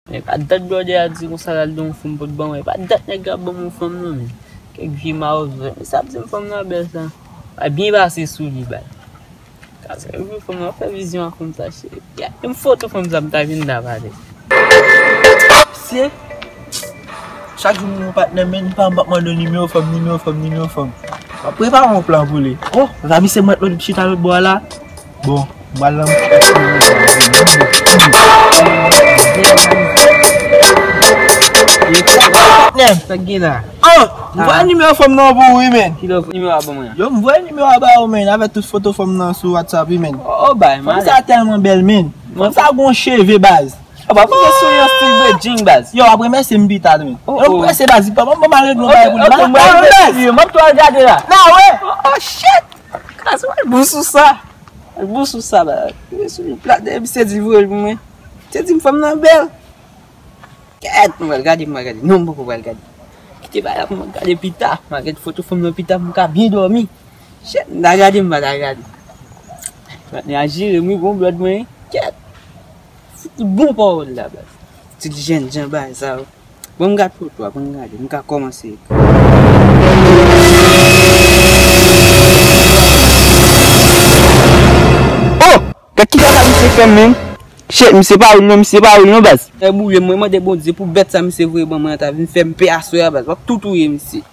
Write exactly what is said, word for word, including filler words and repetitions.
E pa dat blòdè a di konsa l al gen yon fanm pou t ban mwen. E pa dat nèg la ban m yon fanm non, men. Kèk vye mawzwè. Men sa ap di m fanm nan bèl sa. Ay byen pase sou li, bay. Kase yon fanm nan fè vizyon ak fanm sa, cheri. Gade m foto fanm sa m ta vin la pale. Mesye, chak jou m wè yon patnè, men, m pa, m p ap mande w nimewo fanm, nimewo fanm, nimewo fanm. M ap prepare yon plan pou li. Oh, zami se mwen lòt chita lòt bò a la. Bon, m pral nan patnè. Sa k gen la? Oh, m voye nimewo fanm nan pou ou wi, men. Ki lè nimewo a ban mwen an? Yo, m voye nimewo a ba ou, men, avèk tout foto fanm nan sou WhatsApp wi, men. Oh, oh, bay, fanm sa tèlman bèl, men. Fanm sa gon cheve, baz. Apa pou gen sou yon stil bredjing, baz? Yo, ap remèsye m pita, men. Oh, yo, oh. Prese, baz, pa m mal regle yon bagay pou li. Ok, ok, mwen al gade, m ap tou al gade la. Na wè. Oh, oh, shit. Kras, mwen bous ou sa. Mwen bous ou sa, baz. Mwen sou yon plat, misye di voye l pou mwen. Misye di m fanm nan bèl. Kèt, mwen pral gade, mwen pral gade. Non, mwen poko pral gade. Kite bagay la pou mwen gade pita. Mwen gade foto fanm nan pita, mwen ka byen dòmi. Shit, m ta gade, m pa ta gade. Patnè a jere m wi, bon blòd mwen. Kèt. Fout bon pawòl la, baz. Ti jènjan bagay sa yo. Bon, m gad foto a, bon, m gade, m ka kòmanse ekri. Oh! Gad ki kaka misye fè m, men. Shit, misye pa real non, misye pa real non, baz. Fè boule, mwen mande Bondye pou bèt sa misye voye ban mwen an ta vin fè m pè aswè a, baz. W ap tou touye misye.